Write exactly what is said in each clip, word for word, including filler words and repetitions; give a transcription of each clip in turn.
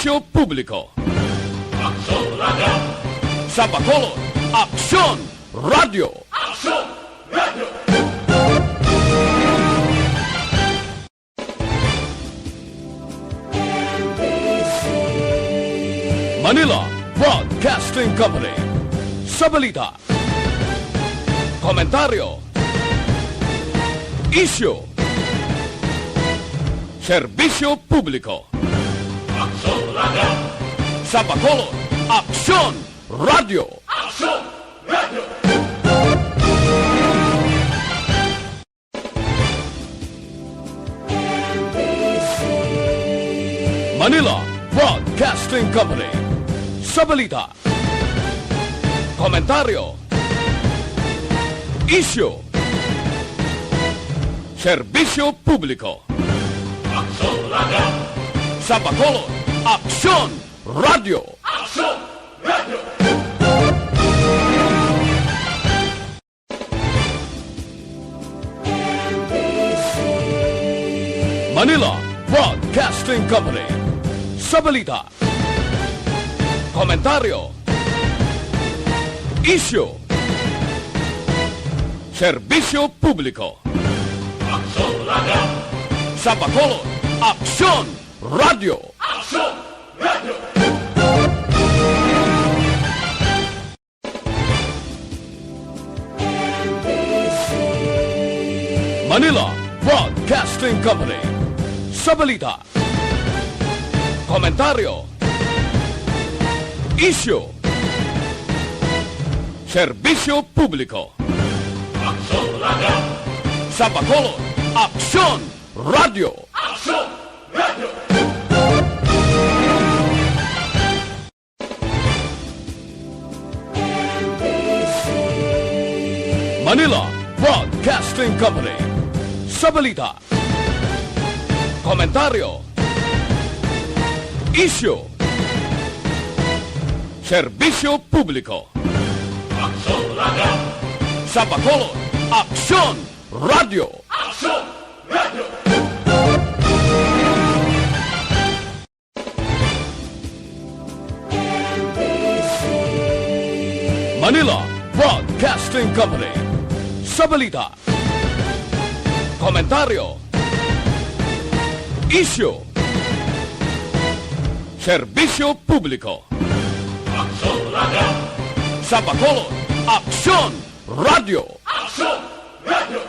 Serbisyo Publiko. Aksyon Radio. Sa Bacolod, Aksyon Radio. Aksyon Radio. Manila Broadcasting Company. Sa balita, komentaryo, isyu, serbisyo publiko. Aksyon Radio. Sa Bacolod, Aksyon Radio. Aksyon Radio. Manila Broadcasting Company. Sa balita, komentaryo, isyu, serbisyo publiko. Aksyon Radio. Sa Bacolod, Aksyon Radio. Aksyon Radio. Manila Broadcasting Company. Sa balita, komentaryo, isyu, serbisyo publiko. Aksyon Radio. Sa Bacolod, Aksyon Radio. Aksyon Radio. Manila Broadcasting Company. Sa balita, komentaryo, isyu, serbisyo publiko. Aksyon Radio. Sa Bacolod, Aksyon Radio. Aksyon Radio. Manila Broadcasting Company. Sa balita, komentaryo, isyu, serbisyo publiko. Aksyon Radio. Sa Bacolod, Aksyon Radio. Aksyon Radio. Manila Broadcasting Company. Sa balita, komentaryo, isyu, serbisyo publiko. Aksyon Radio. Sa Bacolod, Aksyon Radio. Aksyon Radio.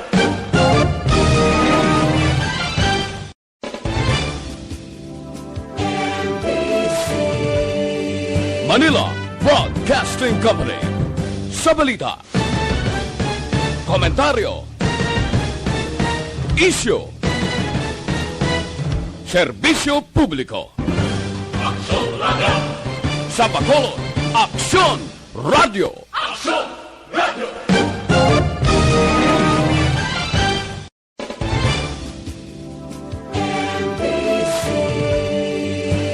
Manila Broadcasting Company. Sa balita, komentaryo, isyu, serbisyo publiko. Aksyon Radio. Sa Bacolod, Aksyon Radio. Aksyon Radio.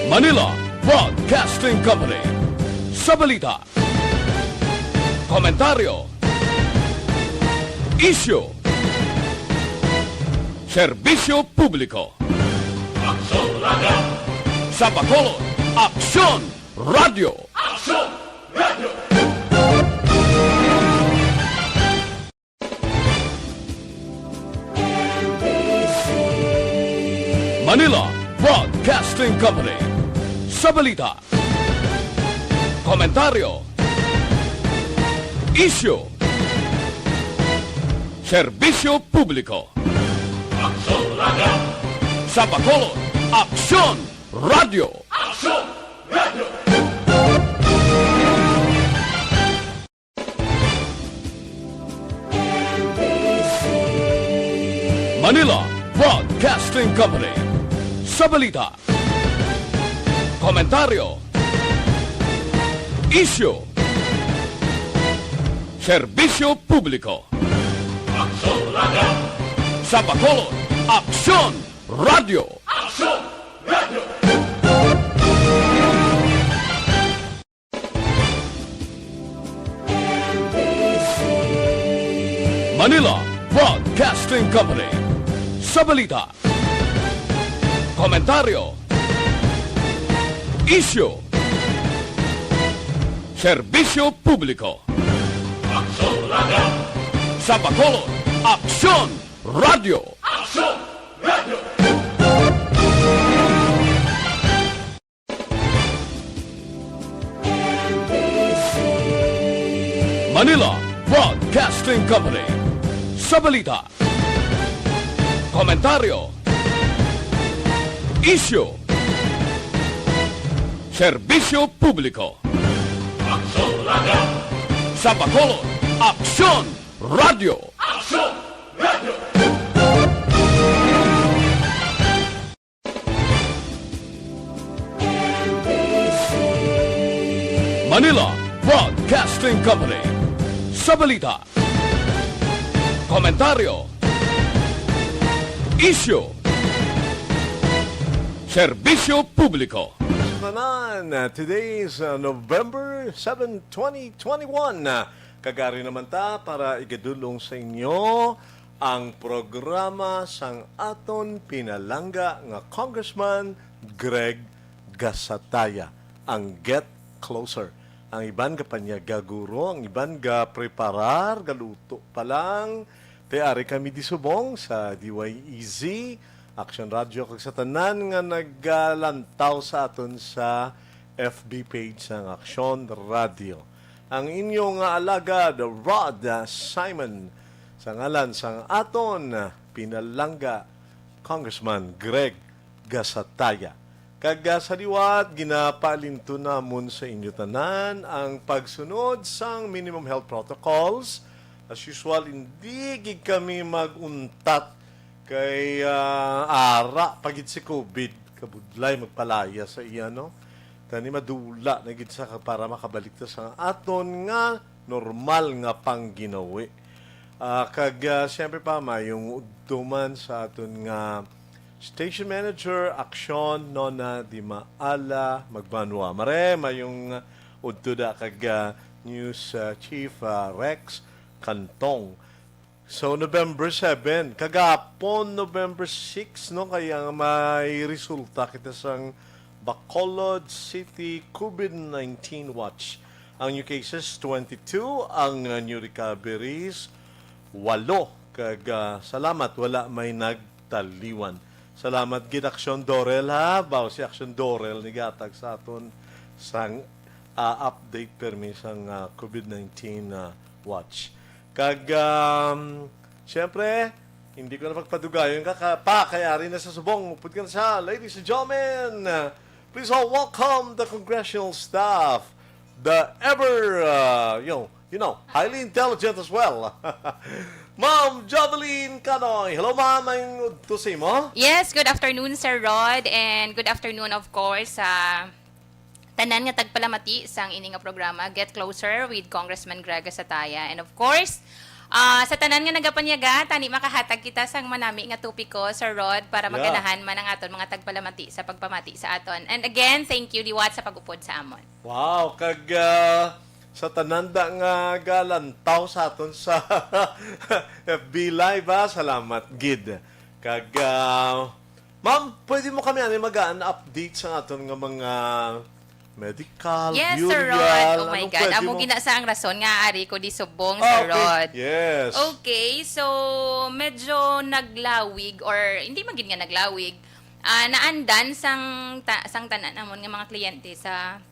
Manila Broadcasting Company. Sa balita, komentaryo, isyu, serbisyo publiko. Aksyon Radio. Sa Bacolod, Aksyon Radio. Aksyon Radio. Manila Broadcasting Company. Sa balita, komentaryo, isyu, serbisyo publiko. Aksyon Radio. Sa Bacolod, Aksyon Radio. Aksyon Radio. Manila Broadcasting Company. Sa balita, komentaryo, isyu, serbisyo publiko. Aksyon Radio. Sa Bacolod, Aksyon Radio. Aksyon Radio. Manila Broadcasting Company. Sa balita, komentaryo, Isyu. Serbisyo publiko. Aksyon Radio. Sa Bacolod, Aksyon Radio. Aksyon Radio. Manila Broadcasting Company. Sa balita, komentaryo, isyu, serbisyo publiko. Aksyon Radio. Sa Bacolod, Aksyon Radio. Aksyon Radio. Manila Broadcasting Company. Sa balita, komentaryo, isyu, serbisyo publiko. Naman, today is, uh, November seven, twenty twenty-one. Kag ari naman ta para igadulong sa inyo ang programa sang aton pinalangga nga Congressman Greg Gasataya, ang Get Closer. Ang iban gapanyagaguro, ang iban gapreparar, galuto pa lang. Te, ari kami di subong sa D Y E Z, Action Radio, kag sa tanan nga nagalantaw sa aton sa F B page sang Action Radio. Ang inyo nga alagad, Rod Simon, sa ngalan sang aton pinalangga Congressman Greg Gasataya. Kag, ah, sa liwat, ginapaalinton namon sa inyo tanan ang pagsunod sang minimum health protocols. As usual, hindi gid kami mag-untat kay, ah, ara pa gid si COVID. Kabudlay magpalaya sa iya, no? Tani madula na gid sa ka-, para makabalik ta sa aton nga normal nga pangginawi. Ah, kag, ah, siyempre pa, mayong udto man sa aton nga station manager, Aksyon, Nona Di Maala Magbanwa. Mare, mayong udto da kag, ah, news, ah, chief, ah, Rex Cantong. So, November seven, kagapon, November six, no, kaya nga may resulta kita sang Bacolod City COVID nineteen Watch. Ang new cases, twenty-two. Ang, uh, new recoveries, walo. Kag, uh, salamat, wala may nagtaliwan. Salamat gid, Aksyon Dorel, ha? Baw si Aksyon Dorel ni gatag sa aton sang, uh, update permi sang, uh, COVID nineteen, uh, watch. Kag, um, siyempre, hindi ko na pagpadugayon ka, ka pa, kay ari na sa subong, upod ka na siya. Ladies and gentlemen, uh, please all welcome the congressional staff, the ever, uh, you know, you know, highly intelligent as well. Ma'am Jovelyn Canoy. Hello, ma'am. Ang udto sa imo? Yes, good afternoon, Sir Rod, and good afternoon, of course, sa tanan nga tagpalamati sang ini nga programa, Get Closer with Congressman Greg Sataya. And of course, ah, sa tanan nga nagapanyaga, tani makahatag kita sang manami nga topiko, Sir Rod, para Yeah. maganahan man ang aton mga tagpalamati sa pagpamati sa aton. And again, thank you liwat sa pag-upod sa amon. Wow, kag, ah, sa tanan da nga galantaw sa aton sa F B Live, ah, salamat gid. Kag, ah, ma'am, pwede mo kami ani magaan update sa aton nga mga medical, Yes, Sir Rod. burial? Oh my Anong God. pwede Amo mo? gina sa ang rason nga ari ko di subong, Ah, Sir okay. Rod. Yes. Okay, so medyo naglawig or hindi man gid nga naglawig. Ah, naandan sang ta-, sang tanan namon nga mga kliyente sa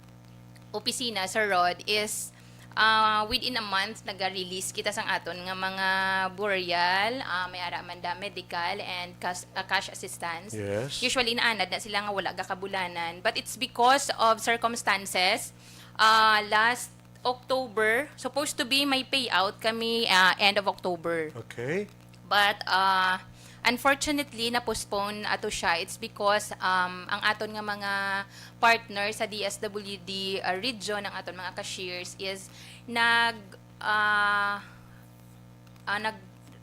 opisina, Sir Rod, is, ah, within a month, naga-release kita sang aton nga mga burial, ah, may ara man da medical and cash, ah, cash assistance. Yes. Usually, naanad na sila nga wala gakabulanan. But it's because of circumstances. Ah, last October, supposed to be may payout kami, ah, end of October. Okay. But, uh, unfortunately, na-postpone ato siya. It's because, um, ang aton nga mga partner sa D S W D, uh, region, ang aton mga cashiers is nag, uh, uh, nag,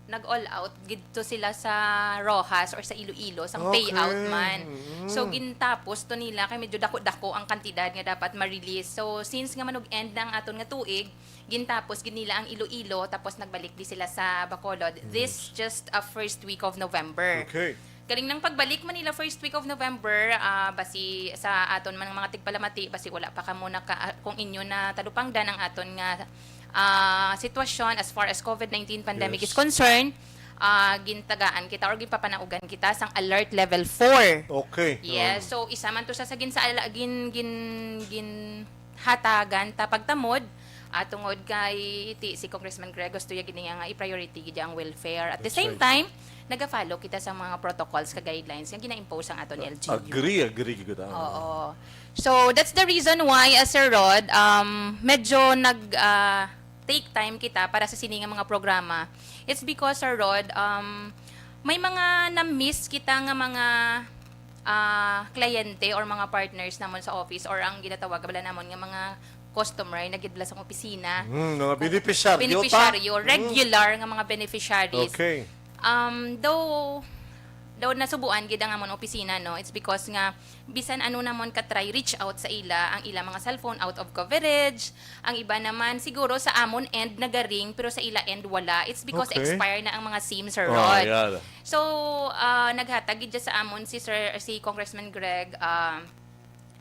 nag-all out gidto sila sa Roxas or sa Iloilo, sang Okay. payout man. Mm. So, gintapos to nila kay medyo dako-dako ang kantidad nga dapat ma-release. So, since nga manug-end na ang aton nga tuig, gintapos gid nila ang Iloilo, tapos nagbalik di sila sa Bacolod. This Yes. just a first week of November. Okay. Galing nang pagbalik Manila first week of November, ah, basi sa aton man mga tigpalamati, basi wala pa kamo naka, ah, kung inyo na talupangdan ang aton nga, ah, sitwasyon as far as COVID nineteen pandemic is Yes. concerned, ah, gintagaan kita or ginpapanaugan kita sang alert level four. Okay. Yes, Um, so isa man to sa, sa ginsa-, gin, gin, ginhatagan ta pagtamod, ah, tungod kay ti, si Congressman Greg gusto ya gid niya nga i-priority gid ang welfare. At the That's same right. time, naga-follow kita sa mga protocols ka guidelines nga gina-impose ang aton L G U. Agree, agree gid ako. Oo. So, that's the reason why, ah, Sir Rod, um, medyo nag, ah, take time kita para sa sini nga mga programa. It's because, Sir Rod, um, may mga na-miss kita nga mga, ah, kliyente or mga partners namon sa office or ang ginatawag bala namon nga mga customer na gid bala sa opisina. Mm, mga Kung beneficiaryo ta? beneficiaryo, Mm. regular nga mga beneficiaries. Okay. Um, though, though nasubuan gid ang amon opisina, no, it's because nga bisan ano namon ka-try reach out sa ila, ang ila mga cellphone out of coverage, ang iba naman siguro sa amon end nagaring pero sa ila end wala. It's because Okay. expire na ang mga SIM, Sir Oh, Rod. yeah. So, ah, naghatag gid siya sa amon si Sir, si Congressman Greg, ah,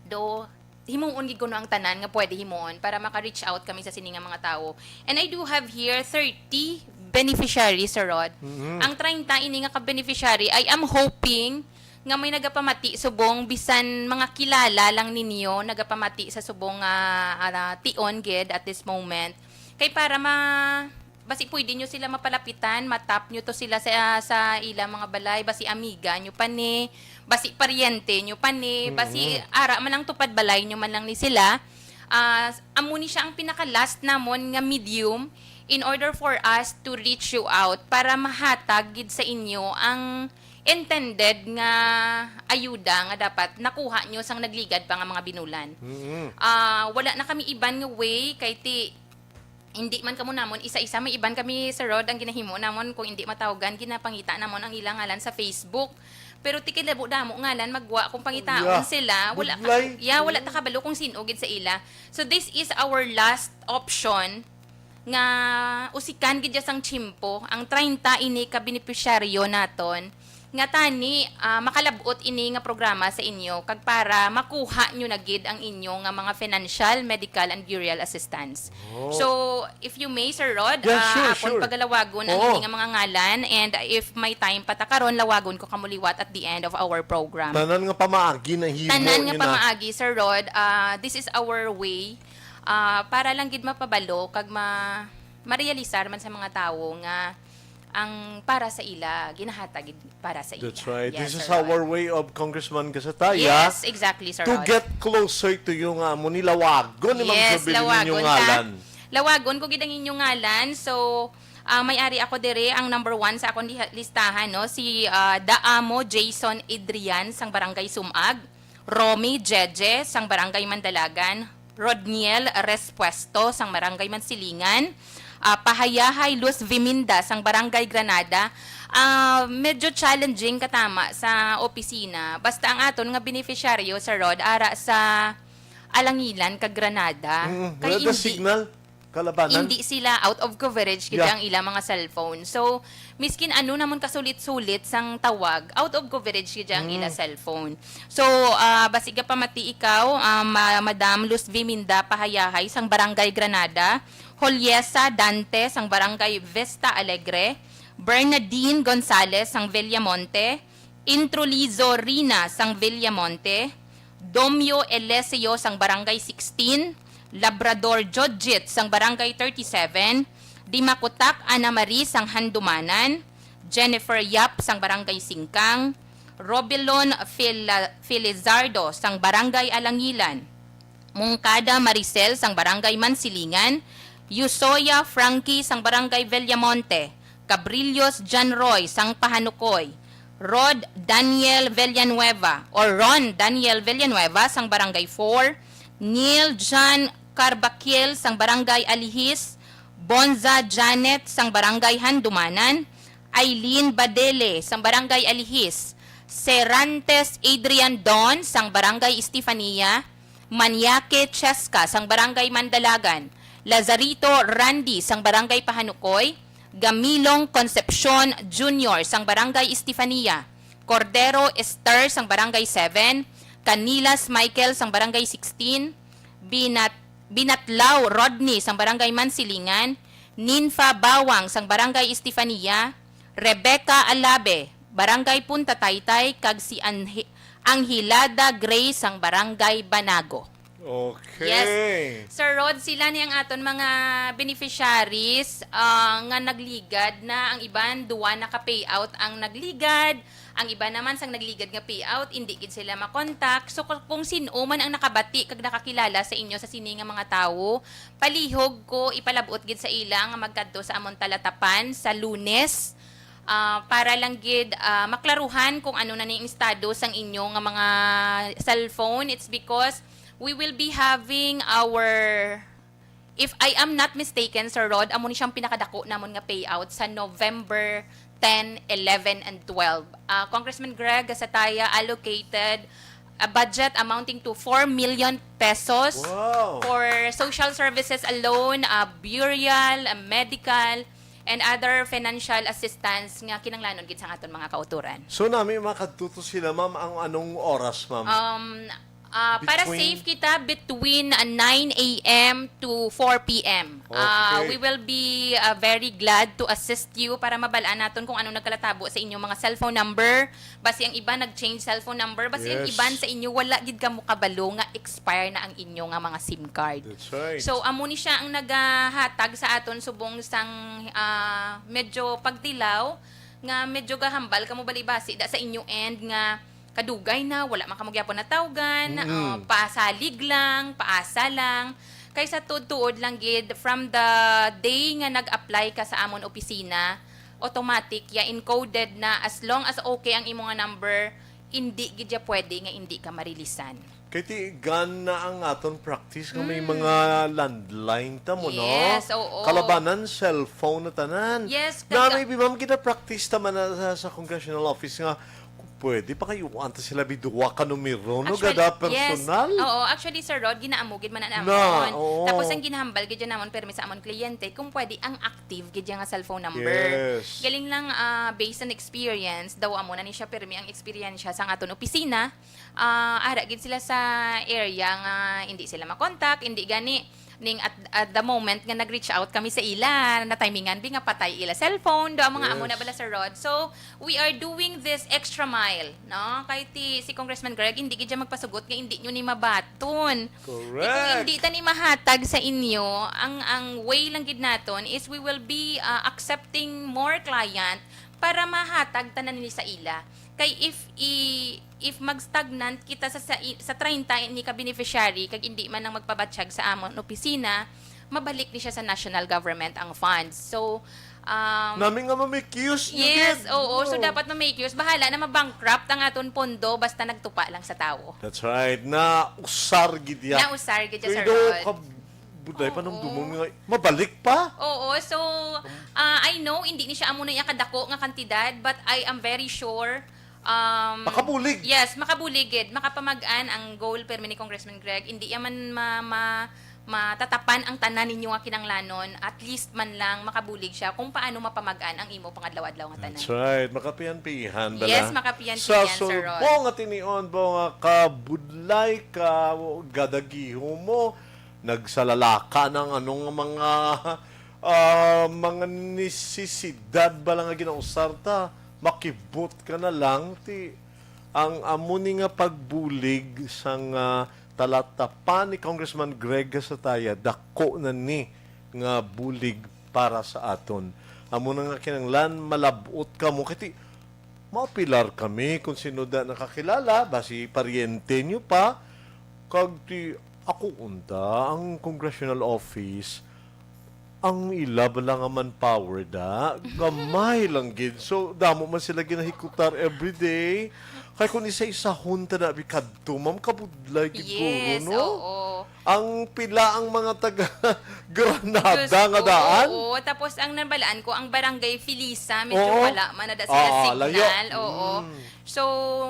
do himuon gid kuno ang tanan nga pwede himuon para maka-reach out kami sa sini nga mga tawo. And I do have here thirty beneficiaries, Sir Rod. Mhm. Ang treinta ini nga ka-beneficiary, I am hoping nga may nagapamati subong bisan mga kilala lang ninyo nagapamati sa subong nga, ah, tion gid at this moment. Kay para ma-, basi pwede nyo sila mapalapitan, matap nyo to sila sa, sa ilang mga balay, basi amiga nyo pa ni, basi paryente nyo pa ni, basi Mm. ara man lang tupad balay nyo man lang ni sila. Ah, amo ni siya ang pinaka-last namon nga medium in order for us to reach you out para mahatag gid sa inyo ang intended nga ayuda nga dapat nakuha nyo sang nagligad pa nga mga binulan. Mm. Ah, wala na kami iban nga way kay ti hindi man kamo namon isa-isa, may iban kami, Sir Rod, ang ginahimo namon, kung hindi matawgan, ginapangita namon ang ilang ngalan sa Facebook. Pero ti kay damo-damo ngalan, magwa kung pangitaon Yeah. sila. Wala, Budlay. yeah, wala ta kabalo kung sin-o gid sa ila. So this is our last option nga usikan gid ya sang tiyempo, ang treinta ini ka benepisyaryo naton, nga tani, ah, makalab-ot ini nga programa sa inyo kag para makuha nyo na gid ang inyo nga mga financial, medical, and burial assistance. Oh. So, if you may, Sir Rod, Yeah, ah, sure, akon sure. pagalawagon ang Oo. ini nga mga ngalan, and if may time pa ta karon, lawagon ko kamo liwat at the end of our program. Tanan nga pamaagi na himo Tanan nga nyo na. pamaagi, Sir Rod, ah, this is our way, ah, para lang gid mapabalo kag ma-, marealisar man sa mga tawo nga ang para sa ila, ginahatag gid para sa That's ila. right. Yes, This is Sir Rod. our way of Congressman Gasataya Yes, exactly, Sir to Rod. get closer to you nga amo ni lawagon ni Ma'am Yes, Jubilin lawagon inyong ta. ngalan. Lawagon ko gid ang inyong ngalan. So, ah, may ari ako dire ang number one sa akong liha-, listahan, no? Si, ah, Daamo Jason Adrian sang Barangay Sumag, Romy Jeje sang Barangay Mandalagan, Rodniel Respuesto sang Barangay Mansilingan, ah, Pahayahay Luz Viminda sang Barangay Granada. Ah, medyo challenging katama sa opisina. Basta ang aton nga beneficiaryo, Sir Rod, ara sa Alangilan kag Granada. Mm, Kay wala na hindi signal. Kalabanan. Hindi sila out of coverage gid Yeah. ang ilang mga cellphone. So, miskin ano namon kasulit-sulit sang tawag, out of coverage gid ang Mm. ila cellphone. So, ah, basig pa mati ikaw, ah, ma-, Madam Luz Viminda Pahayahay sang Barangay Granada, Joliesa Dante sang Barangay Vista Alegre, Bernadine Gonzales sang Villamonte, Introlizo Rina sang Villamonte, Domio Elesio sang Barangay sixteen, Labrador Jojit sang Barangay thirty-seven, Dimakutak Ana Marie sang Handumanan, Jennifer Yap sang Barangay Singkang, Robelon Fila-, Felizardo sang Barangay Alangilan, Mungkada Maricel sang Barangay Mansilingan, Yusoya Frankie sang Barangay Villamonte, Cabrillos John Roy sang Pahanukoy, Rod Daniel Villanueva or Ron Daniel Villanueva sang Barangay four, Neil John Carbaquiel sang Barangay Alihis, Bonza Janet sang Barangay Handumanan, Aileen Badele sang Barangay Alihis, Serantes Adrian Don sang Barangay Estefania, Maniaque Cheska sang Barangay Mandalagan, Lazarito Randy sang Barangay Pahanukoy, Gamilong Concepcion Junior sang Barangay Estefania, Cordero Esther sang Barangay seven, Canilas Michael sang Barangay sixteen, Binat-, Binatlaw Rodney sang Barangay Mansilingan, Ninfa Bawang sang Barangay Estefania, Rebecca Alabe, Barangay Punta Taytay, kag si Anhe-, Angelada Gray sang Barangay Banago. Okay. Yes. Sir Rod, sila ni ang aton mga beneficiaries, ah, nga nagligad na. Ang iban, duwa na ka payout ang nagligad. Ang iban naman, sang nagligad nga payout, indi gid sila makontak. So, ku-, kung sin-o man ang nakabati kag nakakilala sa inyo sa sini nga mga tawo, palihog ko ipalab-ot gid sa ila nga magkadto sa amon talatapan sa Lunes, ah, para lang gid, ah, maklaruhan kung ano na ni ang estado sang inyo nga mga cellphone. It's because we will be having our, if I am not mistaken, Sir Rod, amo ni siyang pinakadako namon nga payout sa November ten, eleven, and twelve. Ah, Congressman Greg Gasataya allocated a budget amounting to four million pesos Wow. for social services alone, ah, burial, ah, medical, and other financial assistance nga kinanglanon gid sa aton mga kautoran. So, nami makadto to sila, ma'am, ang anong oras, ma'am? Um, ah, para Between safe kita, between, ah, nine a m to four p m. Ah, Okay. We will be, ah, very glad to assist you para mabal-an naton kung ano nagkalatabo sa inyong mga cellphone number. Basi ang iban nag-change cellphone number, basi ang Yes. iban sa inyo wala gid kamo kabalo nga expire na ang inyo nga mga sim card. That's right. So, amo ni siya ang nagahatag sa aton subong sang, ah, medyo pagtilaw nga medyo gahambal kamo bali basi da sa inyo end nga kadugay na, wala man kamo gyapon natawgan, Mm. ah, pasalig lang, paasa lang. Kay sa tuod-tuod lang gid, from the day nga nag-apply ka sa amon opisina, automatic ya encoded na as long as okay ang imo nga number, indi gid ya pwede nga indi ka marilisan. Kay ti gana ang aton practice nga may Mm. mga landline ta mo, no? Yes, oo. Kalabanan cellphone na tanan. Yes, Na kag- may bi-, ma'am, gina-practice ta man na sa, sa congressional office nga kung pwede pa kayo anta sila biduwa ka numero, no? Actually, Gada yes. personal. Oo, actually, Sir Rod, ginaamo gid man na Na, namon. oo. Tapos ang ginahambal gid dyan namon permi sa amon kliyente kung pwede ang active gid dyan nga cellphone number. Yes. Galing lang, ah, based on experience, daw amo na ni siya permi ang eksperyensya sang aton opisina. Ah, ara gid sila sa area nga hindi sila makontak, hindi gani ning at, at the moment nga nag-reach out kami sa ila, natimingan bi nga patay ila cellphone, do ang mga amo na Yes. bala, Sir Rod. So, we are doing this extra mile, no? Kay ti, si Congressman Greg, hindi gid siya magpasugot nga hindi nyo ni mabaton. Correct. Kung hindi ta ni mahatag sa inyo, ang, ang way lang gid naton is we will be, ah, accepting more client para mahatag tanan ni sa ila. Kay if i-, if mag-stagnant kita sa, sa, sa treinta ni ka beneficiary, kag hindi man lang magpabatsyag sa amon opisina, mabalik ni siya sa national government ang funds. So, um, Nami nga mamikiyos nyo Yes, gid. oo. So, Oo. dapat mamikiyos. Bahala na mabankrupt ang aton pondo basta nagtupa lang sa tawo. That's right. Na usar gid ya. Na usar gid ya, Sir Rod. Buday pa nung Oo. dumong nga, mabalik pa? Oo, so, ah, I know, hindi ni siya amo na iya kadako nga kantidad, but I am very sure, um, Makabulig. Yes, makabulig gid. Makapamag-an ang goal permi ni Congressman Greg. Hindi iya man ma-, ma-, matatapan ang tanan ninyo nga kinanglanon. At least man lang makabulig siya kung paano mapamag-an ang imo pangadlaw-adlaw nga tanan. That's right. Makapihan-pihan, bala. Yes, makapihan-pihan, Sir Rod. Sa sulbo nga tinion po nga kabudlay ka, gadagiho mo, nagsalalaka ng anong mga, ah, mga nisisidad ba lang nga ginausar ta, makibot ka na lang, ti ang amo ni nga pagbulig sang, ah, talatapan ni Congressman Greg Gasataya, dako na ni nga bulig para sa aton. Amo na nga kinahanglan malab-ot kamo, kay ti, maapilar kami kung sino da nakakilala, basi paryente nyo pa, kag ti, ako unta, ang congressional office, ang ila bala nga manpower da, gamay lang gid. So, damo man sila ginahikutar everyday. Kay kung isa-isahon ta na, bi kadto, ma'am, kabudlay gid guro, Yes, no? oo. Ang pila ang mga taga Granada Diyos nga ko, daan? Oo. Tapos ang nabalaan ko, ang Barangay Felisa, medyo Oo. wala man na da sila Ah, layo. signal. Oo. Mm. So,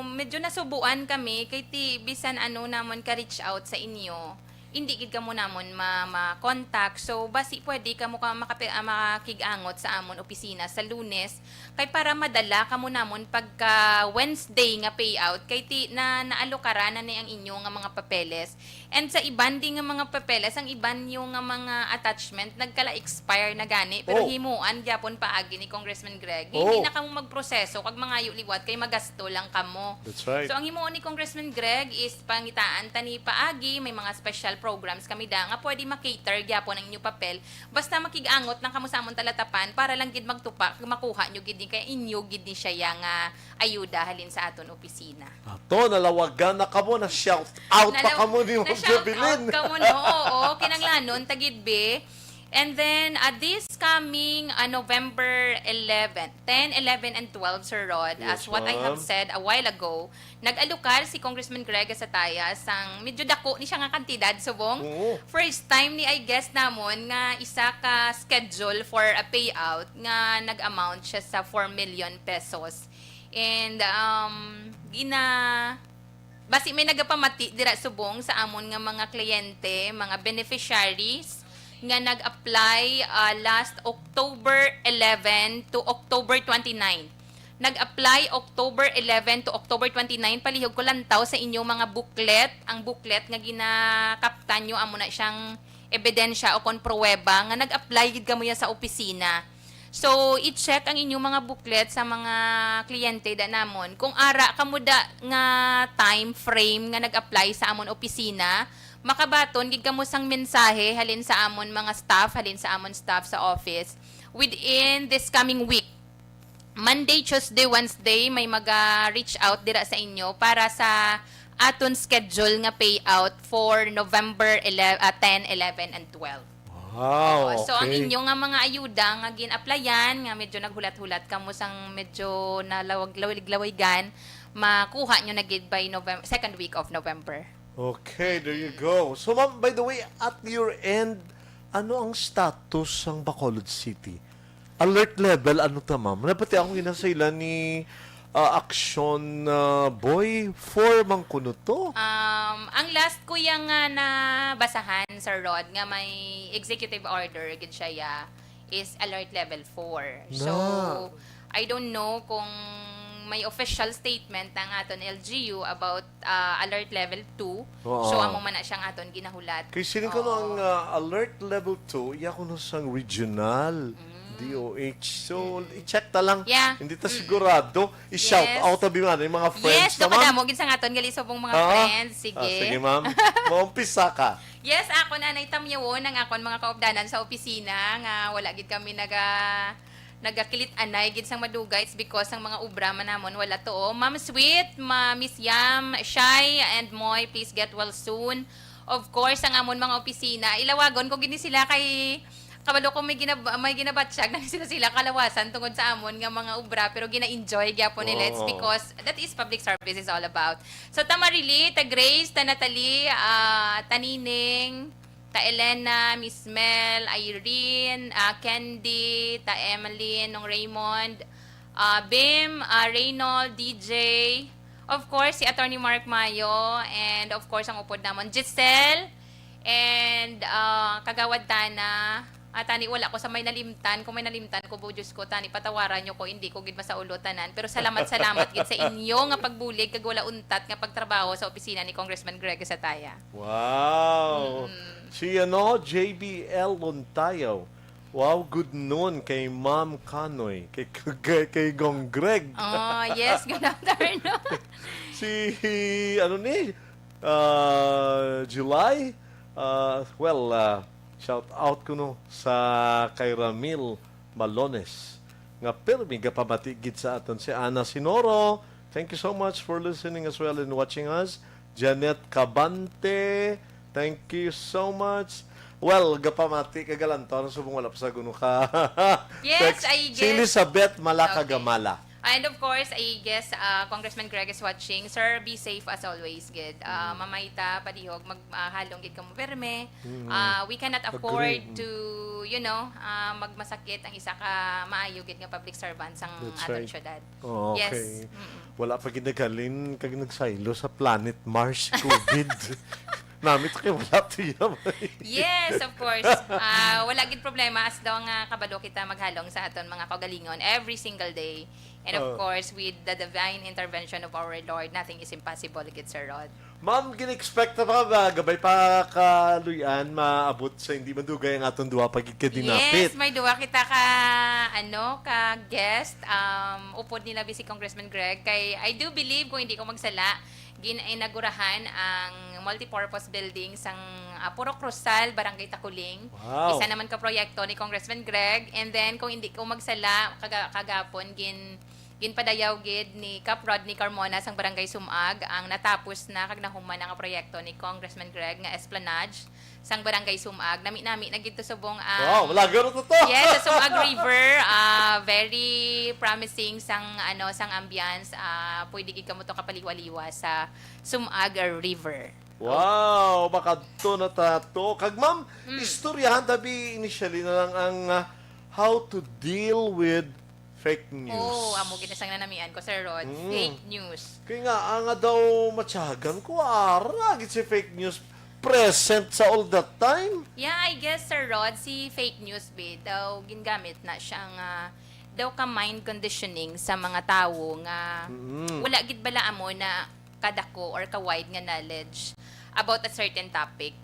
medyo nasubuan kami kay ti bisan ano namon ka-reach out sa inyo. hindi gid kamo namon ma-, ma-contact. So, basi pwede kamo ka makapi-, ah, makig-angot sa amon opisina sa Lunes, kay para madala kamo namon pagka Wednesday nga payout, kay ti-, na, naalokaran na ni ang inyo nga mga papeles. And sa iban din nga mga papeles, ang iban yung nga mga attachment, nagkala-expire na gani, pero Oh. himuan gyapon paagi ni Congressman Greg. Hindi Oh. na kamo magproseso kag mangayo liwat kay magasto lang kamo. That's right. So, ang himuon ni Congressman Greg is pangitaan ta ni paagi, may mga special programs kami da nga pwede ma-cater gyapon ang inyo papel. Basta makig-angot lang kamo sa amon talatapan para lang gid magtupa, makuha nyo gid ni kay inyo gid ni siya ya nga ayuda halin sa aton opisina. Ato, nalawagan na kamo, na shout out pa Nalaw-, kamo ni Ma'am na-shout Jovelyn. out kamo, no? Oo, kinanglanon, tagid, be. And then, uh, this coming, uh, November eleven, ten, eleven, and twelve, Sir Rod, Yes, as what I have ma'am. said a while ago, nag-alokar si Congressman Greg Sataya sang medyo dako ni siya nga kantidad, subong. Oo. First time ni, I guess, namon nga isa ka schedule for a payout nga nag-amount siya sa four million pesos. And, um, gina-, basi may nagapamati dira subong sa amon nga mga kliyente, mga beneficiaries nga nag-apply, ah, last October eleven to October twenty-nine. Nag-apply October eleven to October twenty-nine. Palihog ko lantaw sa inyong mga booklet, ang booklet nga ginakaptan nyo, amo na siyang ebidensya o kon pruweba nga nag-apply gid kamo ya sa opisina. So, i-check ang inyong mga booklet sa mga kliyente da namon. Kung ara kamo da nga time frame nga nag-apply sa amon opisina, makabaton gid kamo sang mensahe halin sa amon mga staff, halin sa amon staff sa office within this coming week. Monday, Tuesday, Wednesday, may maga-reach out dira sa inyo para sa aton schedule nga payout for November eleven, ah, ten, eleven, and twelve. Wow, Oo, so, ang okay. inyo nga mga ayuda nga gin-applyan, nga medyo naghulat-hulat kamo sang medyo nalawag-, lawig-lawigan, makuha nyo na gid by November, second week of November. Okay, there you go. So, ma'am, by the way, at your end, ano ang status sang Bacolod City? Alert level, ano ta, ma'am? Napati akong ginasailan ni, ah, Action, ah, Boy four man kuno to. Um, ang last ko yang, ah, nabasahan, Sir Rod, nga may executive order gid siya, ya, is alert level four. So, Na. I don't know kung may official statement ang aton L G U about, ah, alert level two. Oo. So, amo man na siyang aton ginahulat. Kay siling ko no ang, Oo. ah, alert level two, iya kuno sang regional, Mm. D O H. So, Mm. i-check ta lang. Yeah. Hindi ta Mm. sigurado. I-shout Yes. out, abi man, yung mga friends Yes, naman. Dapadamo gid sa aton gali subong mga Ah? friends. Sige. Ah, sige, ma'am. Maumpisa ka. Yes, ako na nay tamyawon ang akon mga kaupdanan sa opisina nga wala gid kami naga-, nagakilit-anay gid sang madugay. It's because ang mga obra man namon wala to. Ma'am Sweet, Ma-, Miss Yam, Shai, and Moy, please get well soon. Of course, ang amon mga opisina, ilawagon ko gid ni sila kay kabalo ko may ginab-, may ginabatyag na sila, sila kalawasan tungod sa amon nga mga obra, pero gina-enjoy gyapon nila. It's Oo. because that is public service is all about. So, ta Marili, ta Grace, ta Natalie, ah, ta Nining, ta Elena, Miss Mel, Irene, ah, Candy, ta Emeline, Nong Raymond, ah, Bim, ah, Reynold, D J, of course, si Attorney Mark Mayo, and of course, ang upod namon, Giselle, and, ah, Kagawad Tana. At ani, wala ko sa may nalimtan. Kung may nalimtan ko, bo, Diyos ko, tani, patawaran nyo ko, hindi ko gid masaulo tanan. Pero salamat, salamat gid sa inyo nga pagbulig kag wala untat nga pagtrabaho sa opisina ni Congressman Greg Sataya. Wow! Mm. Si, ano, J B L Lontayaw. Wow, good noon kay Ma'am Kanoy, kay, kay, kay Gong Greg. Oh, yes, good afternoon. Si, ano ni, ah, July, ah, well, ah, shout out kuno sa kay Ramil Malones nga pirmi gapamati gid sa aton. Si Ana Sinoro, thank you so much for listening as well and watching us. Janet Cabante, thank you so much. Well, gapamati ka galantor subong wala pa sa guno ka Yes, text. I Si guess. Elizabeth Malaka Okay. Gamala. And of course, I guess, uh, Congressman Greg is watching. Sir, be safe as always, gid. Uh, Mm. Mamayta, palihog, mag, uh, halong gid kamo perme. Mm. Uh, we cannot Agree. afford Mm. to, you know, uh, magmasakit ang isa ka maayo gid nga public servant sang That's aton right. syudad. Oh, Yes. okay. Mm-mm. Wala pa gid naghalin kag nagsaylo sa planet Mars, COVID. namit kay wala tiya. Yes, of course. Ah, wala gid problema as long nga kabalo kita maghalong sa aton mga kaugalingon every single day. And of Oo. Course, with the divine intervention of our Lord, nothing is impossible, gid, Sir Rod. Ma'am, gin-expect na ba nga gabay pa kaluy-an maabot sa hindi madugay ang aton duha pa gid ka dinapit? Yes, may duwa kita ka, ano, ka guest. Um, upod nila Vice Congressman Greg. Kay, I do believe, kung hindi ko magsala, gin-inaugurahan ang multipurpose building sang ah, Purok Rosal, Barangay Taculing. Wow. Isa naman ka proyekto ni Congressman Greg. And then, kung hindi ko magsala, kaga, kagapon, gin, ginpadayaw gid ni Kap Rodney Carmona sang Barangay Sumag ang natapos na kag nahuman na nga proyekto ni Congressman Greg nga esplanade sang Barangay Sumag. Nami-nami na gid to subong ang Wow, malaga na to to. Yes, sa Sumag River, ah, very promising sang, ano, sang ambience. Ah, pwede gid kamo to kapaliwa-liwa sa Sumag River. Wow, makadto na ta to. Kag ma'am, Mm. istoryahan tabi initially na lang ang ah, how to deal with fake news. Oh, amo gid na sang nanamian ko, Sir Rod. Mm. Fake news. Kaya nga, ang nga daw matyagan ko, ara gid si fake news present sa all the time. Yeah, I guess, Sir Rod, si fake news, be, daw gingamit na siya nga daw ka mind conditioning sa mga tawo nga Mm. wala gid bala amo na kadako or ka-wide nga knowledge about a certain topic.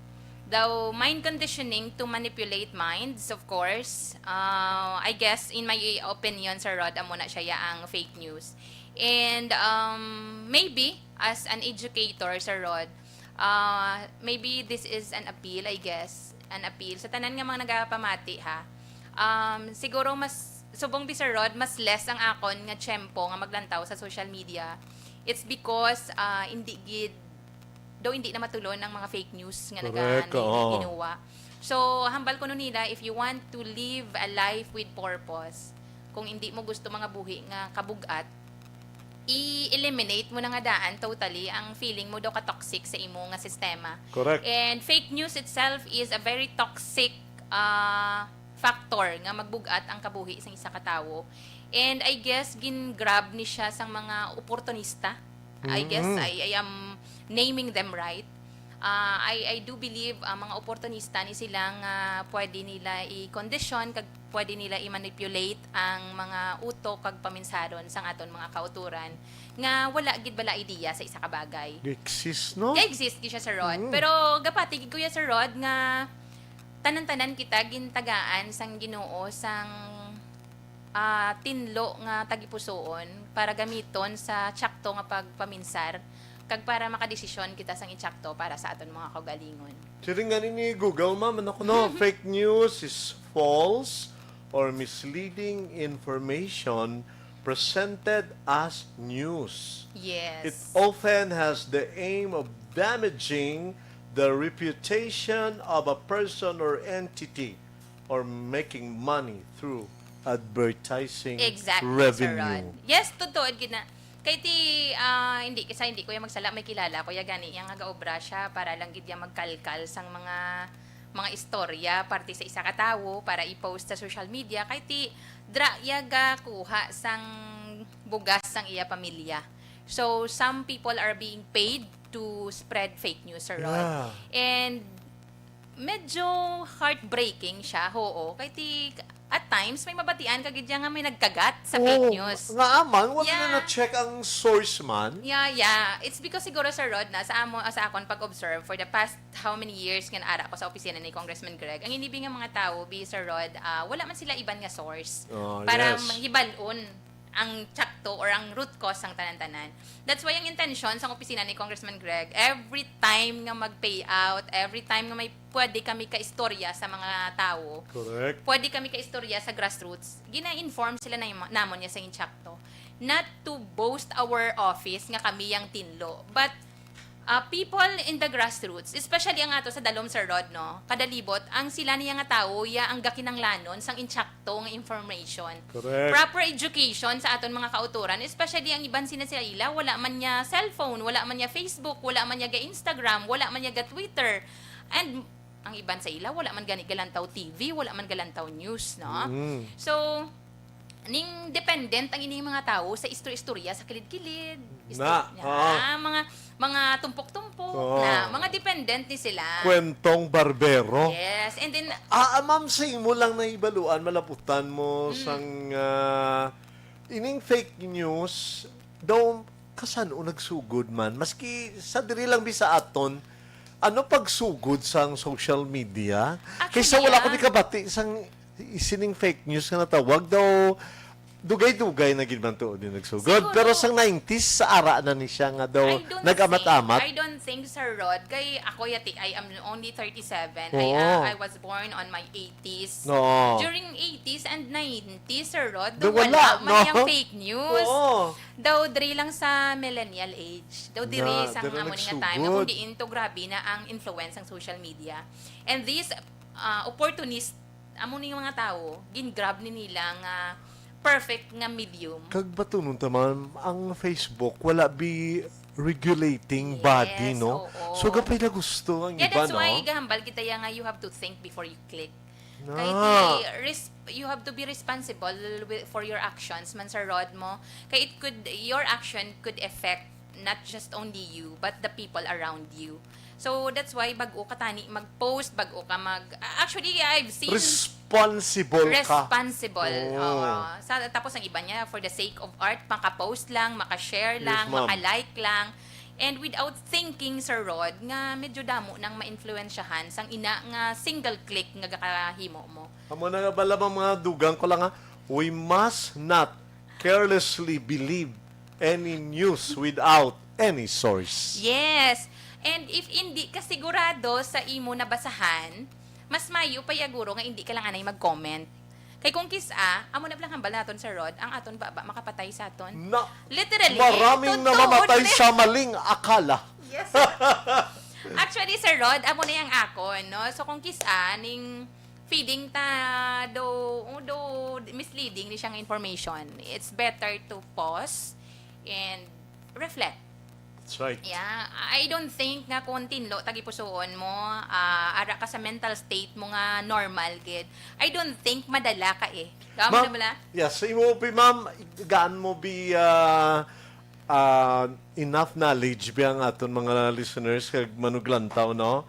Daw mind conditioning to manipulate minds, of course. Uh, I guess, in my opinion, Sir Rod, amo na siya ya ang fake news. And um, maybe, as an educator, Sir Rod, uh, maybe this is an appeal, I guess. An appeal sa tanan nga mga nagapamati, ha. Um, siguro mas, subong bi, Sir Rod, mas less ang akon nga tiyempo nga maglantaw sa social media. It's because uh, hindi gid, daw hindi na matulon ang mga fake news nga Correct, naga-, oo. ginuwa. So, hambal ko no nila, if you want to live a life with purpose, kung hindi mo gusto mga buhi nga kabug-at, i-eliminate mo na nga daan totally ang feeling mo daw ka-toxic sa imo nga sistema. Correct. And fake news itself is a very toxic uh, factor nga magbug-at ang kabuhi sang isa ka tawo. And I guess gin-grab ni siya sang mga oportunista. I guess Mm. I, I am naming them right. Ah, I, I do believe ang mga oportunista ni sila nga pwede nila i-condition kag pwede nila i-manipulate ang mga utok kag paminsaron sang aton mga kautoran nga wala gid bala idea sa isa ka bagay. Exist, no? Ga-exist gid siya, Sir Rod. Mm. Pero gapati gid ko ya, Sir Rod, nga tanan-tanan kita gintagaan sang Ginoo sang ah, tinlo nga tagipusoon para gamiton sa tsakto nga pagpaminsar kag para makadesisyon kita sang itsakto para sa aton mga kaugalingon. Siring nga ni Google, ma'am, ano ko, no? Fake news is false or misleading information presented as news. Yes. It often has the aim of damaging the reputation of a person or entity or making money through advertising Exactly, revenue. Sir Rod. Yes, totoo gid na. Kay ti, ah, hindi, kisa hindi ko yung magsala, may kilala ko ya gani, yang nagaobra siya para lang gid yang magkalkal sang mga mga istorya parte sa isa ka tawo para i-post sa social media. Kay ti, dra ya gakuha sang bugas sang iya pamilya. So, some people are being paid to spread fake news, Sir Rod. Yeah. And medyo heartbreaking siya, oo. Kay ti, at times, may mabatian ka gid nga may nagkagat sa fake Oo, news. Nga aman, wala Yeah. na na-check ang source man. Yeah, yeah. It's because siguro, Sir Rod, na sa amo, sa akon pag-observe for the past how many years nga naara ko sa opisina ni Congressman Greg, ang inibi nga mga tawo, bi, Sir Rod, ah, wala man sila iban nga source Oh, para yes. mahibal-on ang tsakto or ang root cause sang tanan-tanan. That's why ang intensyon sang opisina ni Congressman Greg, every time nga mag-pay out, every time nga may pwede kami ka-istorya sa mga tawo, Correct. pwede kami ka-istorya sa grassroots, gina-inform sila na namon niya sa intsakto. Not to boast our office nga kami yang tinlo, but uh, people in the grassroots, especially ang ato sa Dalom, Sir Rod, no? Kadalibot, ang sila niya nga tawo, ya ang gakinanglanon sang intsakto nga information. Correct. Proper education sa aton mga kautoran, especially ang iban sina sa ila, wala man niya cellphone, wala man niya Facebook, wala man niya ga Instagram, wala man niya ga Twitter. And ang iban sa ila, wala man gani galantaw T V, wala man galantaw news, no? Mm. So, ning dependent ang ining mga tawo sa istorya-istorya sa kilid-kilid, Na, na, oo. Mga, mga tumpok-tumpok Oo. na, mga dependent ni sila. Kwentong barbero. Yes, and then, Ah, ah, ma'am, sa imo lang nahibaluan, malaputan mo Mm. sang ah, ining fake news daw kasan-o nagsugod man. Maski sa diri lang bi sa aton, ano pagsugod sang social media? Actually, Kaysa wala ko ah. ni kabati sang sining fake news nga natawag daw dugay-dugay na gid man tuod din nagsugod. Siguro. Pero sang nineties, sa ara na ni siya nga daw I don't nag-amat-amat. think, I don't think, Sir Rod, kay ako yati, I am only thirty-seven. I, Oo. uh, I was born on my eighties. Oo. During eighties and nineties, Sir Rod, Daw daw wala, wala, man no? Ang fake news. Oo. Daw diri lang sa millennial age. Daw diri Na, sa diri amo ni nga nagsugod. time. Kung diin to grabe na ang influence ng social media. And these uh, opportunist, amo ni mga tao, gin-grab ni nila nga perfect nga medium. Kag batunon ta man, ang Facebook wala bi regulating Yes, body, no? Oo. So gapay na gusto ang Yeah, iba, that's no? Why gahambal kita ya nga you have to think before you click. Na. Kay ti, res- you have to be responsible with, for your actions man, Sir Rod, mo. Kay it could, your action could affect not just only you, but the people around you. So that's why bag-o ka tani mag-post, bag-o ka mag... Actually, I've seen Responsible ka. Responsible. Oo. Oo. Sa, tapos ang iba niya, for the sake of art, maka-post lang, maka-share Yes, lang, ma'am. maka-like lang. And without thinking, Sir Rod, nga medyo damo nang ma-influensyahan sang ina nga single click nga gakahimo mo. Amo na nga bala, mga dugang ko lang, ha, we must not carelessly believe any news without any source. Yes. And if hindi ka sigurado sa imo nabasahan, mas mayo pa ya guro nga hindi ka lang anay mag-comment. Kay kung kis-a, amo na lang hambal naton, Sir Rod, ang aton baba makapatay sa aton. Na, Literally, maraming ito, namamatay tuod na- sa maling akala. Yes. Actually, Sir Rod, amo na yung akon, no? So, kung kis-a, ning feeding ta do, do misleading ni siyang information, it's better to pause and reflect. That's right. Yeah, I don't think nga kung tinlo tagipusuon mo, ah, ara ka sa mental state mo nga normal gid. I don't think madala ka eh. Kamo Ma'am, na bala? Yes, sa imo bi, ma'am, gaan mo bi ah, ah, enough knowledge bi ang aton mga listeners kag manuglantaw, no?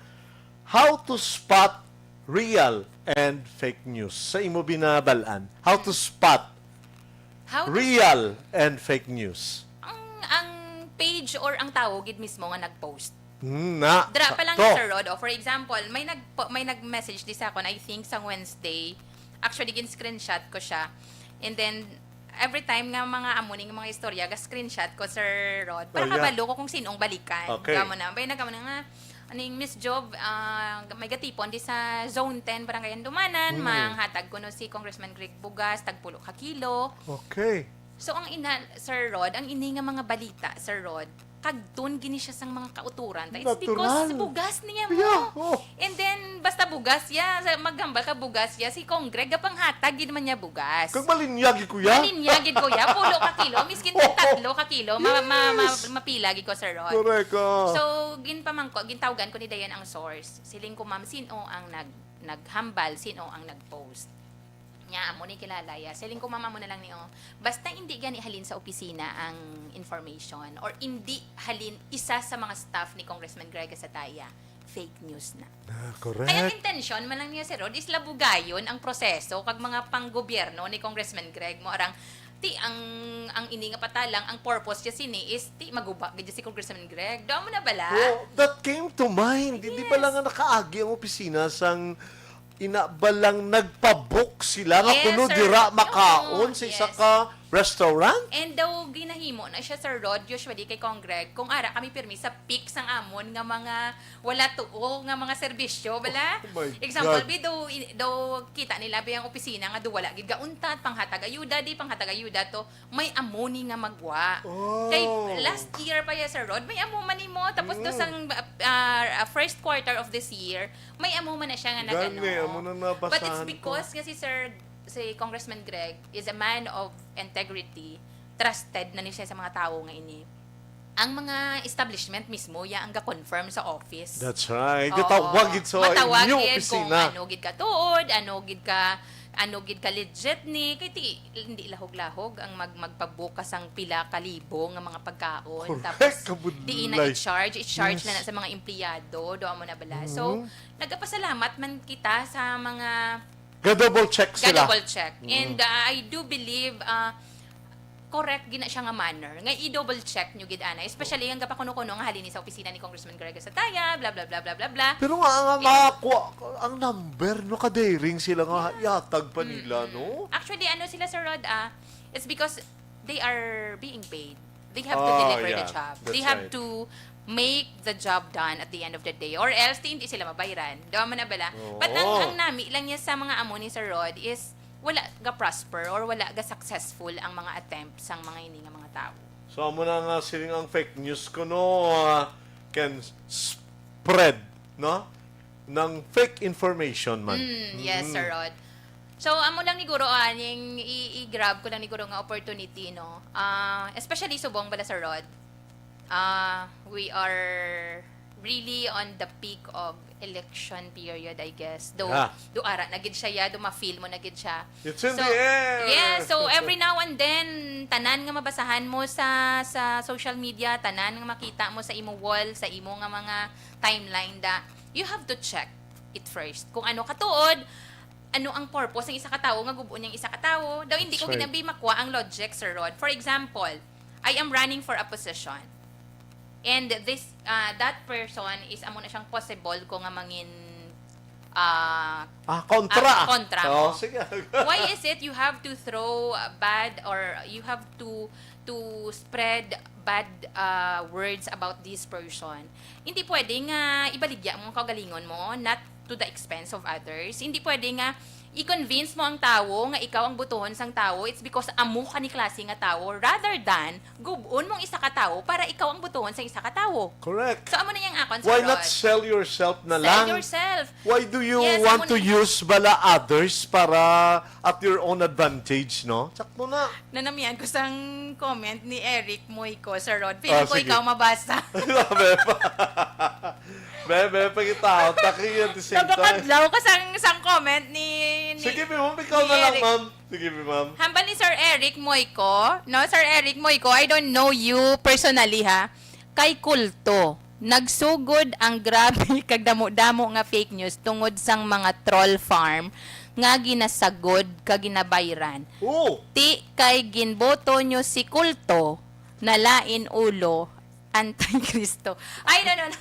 How to spot real and fake news? Sa imo binabal-an, how to spot How to real and fake news? ang ang page or ang tao gid mismo nga nag-post. Hmm, na, Dra pa lang sakto. Sir Rod. Oh, for example, may nag may nag-message di sa akon, I think sang Wednesday. Actually, gin-screenshot ko siya. And then every time nga mga amo ning mga istorya, ga-screenshot ko, Sir Rod, para Oh, yeah. Kabalo ko kung sinong balikan. Okay. Kamo na. Bay na kamo na nga, aning Miss Job, ah, may gatipon di sa Zone ten, Barangay Handumanan, Mm. manghatag ko no si Congressman Greg Bugas, tagpulo ka kilo. Okay. So, ang ina, Sir Rod, ang ini nga mga balita, Sir Rod, kagtun gini siya sang mga kauturan. Ta, it's Natural. Because bugas niya mo. Yeah, oh. And then, basta bugas ya, sa- maghambal ka bugas ya, si Congreg, gapanghatag gid man niya bugas. Kag malinyagi, kuya. Malinyagi, kuya. Pulo ka kilo, miskin tag tatlo ka kilo, ma, ma, ma, Yes. mapila gid ko, Sir Rod. Correct, oh. So, ginpamangko, gintawgan ko ni Dayan ang source. Siling ko, ma'am, sino ang nag, naghambal, sino ang nag-post? Nya, amo ni kilala ya. Siling ko, ma'am, amo na lang ni, oh. Basta hindi gani halin sa opisina ang information or hindi halin isa sa mga staff ni Congressman Greg Sataya, fake news na. Ah, Kaya ang correct. intensyon man lang niya, Sir Rod, is labugayon ang proseso kag mga panggobyerno ni Congressman Greg mo arang ti ang ang ini nga patalang ang purpose niya sini is ti maguba gid si Congressman Greg. Do mo na bala? Oh, that came to mind. Hindi ba Yes. lang nga nakaagi ang opisina sang ina ba lang nagpabook sila nga Yes, kuno sir. dira Yung- makaon sa isa yes. ka restaurant? And daw ginahimo na siya, Sir Rod, usually kay Congreg, kung ara kami pirmi sa peak sang amon nga mga wala tuo nga mga serbisyo, bala? Oh my Example, God. bi, daw, i- daw kita nila bi ang opisina nga do wala gid gauntat, panghatag ayuda, di panghatag ayuda to, may amo ni nga magwa. Oh. Kay last year pa ya, Sir Rod, may amo man nimo. Tapos do Mm. sang uh, uh, first quarter of this year, may amo man na siya nga Gani, nagano. amo na nabasahan But it's ko. Because nga si Sir, si Congressman Greg is a man of integrity, trusted na ni siya sa mga tawo nga ini. Ang mga establishment mismo, ya ang ga-confirm sa office. That's right. Oo. Gatawag gid sa Matawag inyo gid kung opisina. Ano gid ka tuod, ano gid ka Ano gid ka legit ni, kay ti, hindi lahog-lahog ang mag-, magpabukas ang pila ka libo nga mga pagkaon. Correct, Tapos, kabudlay. Di na i-charge, i-charge Yes. na na sa mga empleyado, do mo na bala. So, Mhm. nagapasalamat man kita sa mga Ga-double check sila. Ga-double check. Mm. And uh, I do believe uh, correct gina siya nga manner. Nga i-double check nyo gid ana. Especially ang gapakuno-kuno nga halin ni sa opisina ni Congressman Greg Sataya, bla bla bla bla bla bla. Pero nga nga makakuha ang number, no, ka-daring sila nga yatag pa nila, Mm. no? Actually, ano sila, Sir Rod, ah, it's because they are being paid. They have to Oh, deliver the yeah. job. That's They have right. To make the job done at the end of the day. Or else, di, hindi sila mabayran. Di ba, manabala? Oo. But ang, ang nami lang niya sa mga amo ni Sir Rod is wala ga prosper or wala ga successful ang mga attempt sang mga ini nga mga tao. So, amo na nga siling ang fake news ko, no, ah, can spread, no? Ng fake information man. Mm, yes, Mm. Sir Rod. So, amo lang ni Guro, ah, ning i- i-grab ko lang ni Guro nga opportunity, no? Ah, especially subong bala, Sir Rod. Ah, we are really on the peak of election period, I guess. Do, Yeah. Do ara na gid siya, ya, do ma-feel mo na gid siya. It's in So, the air! Yeah, so every now and then, tanan nga mabasahan mo sa sa social media, tanan nga makita mo sa imo wall, sa imo nga mga timeline, da, you have to check it first. Kung ano katuod, ano ang purpose ng isa ka tawo nga gubon niyang isa ka tawo. Daw hindi ko That's right. Ginabi makuha ang logic, Sir Rod. For example, I am running for a position. And this, uh, that person is amo na siyang possible ko nga mangin uh, Ah, kontra. Ah, kontra Oh, mo. Sige. Why is it you have to throw uh, bad or you have to to spread bad uh, words about this person? Hindi pwede nga ibaligya mo ang kaugalingon mo, not to the expense of others. Hindi pwede nga i-convince mo ang tawo nga ikaw ang butuhon sang tawo, it's because amo ka ni klase nga tawo rather than gubon mong isa ka tawo para ikaw ang butuhon sang isa ka tawo. Correct. So, amo na yang akon, Why Sir not Rod. sell yourself na Sell lang? Yourself. Why do you Yes, want amo to ni- use bala others para at your own advantage, no? Sakto na. Nanamian ko sang comment ni Eric Moico, Sir Rod. Feeling Ah, ko sige. Ikaw mabasa. Bebe. Bebe, pagkita. Taki at the same time. Nagakadlaw ka sang, sang comment ni, ni Sige, ma'am. Ikaw ni na lang, Eric. Ma'am. Sige, ma'am. Hambal ni Sir Eric Moico, no? Sir Eric Moico, I don't know you personally, ha? Kay kulto. Nagsugod ang grabe kag damo-damo nga fake news tungod sang mga troll farm nga ginasagod kag ginabayran. Oo. Ti kay ginboto nyo si kulto, nalain ulo, anti-Kristo. Ay, no, no, no.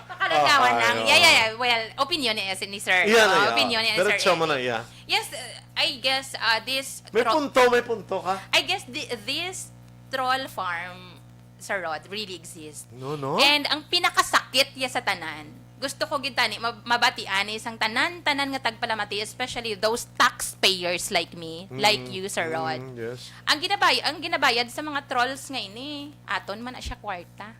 Pakalagawan Ah, lang. ay, Yeah, yeah, oo. Yeah. Well, opinion ni, ni Sir. Iya na, Oh, iya. Opinion ni Sir Diretso mo na, Eric. Iya. Yes, uh, I guess uh, this May tro- punto, may punto ka. I guess the, this troll farm, Sir Rod, really exists. No, no? And ang pinakasakit ya sa tanan, gusto ko gid tani mab- mabatian ni sang tanan-tanan nga tagpalamati, especially those taxpayers like me, Mm, like you, Sir Rod. Mm, yes. Ang ginabay ang ginabayad sa mga trolls nga ini, aton man na siya kwarta.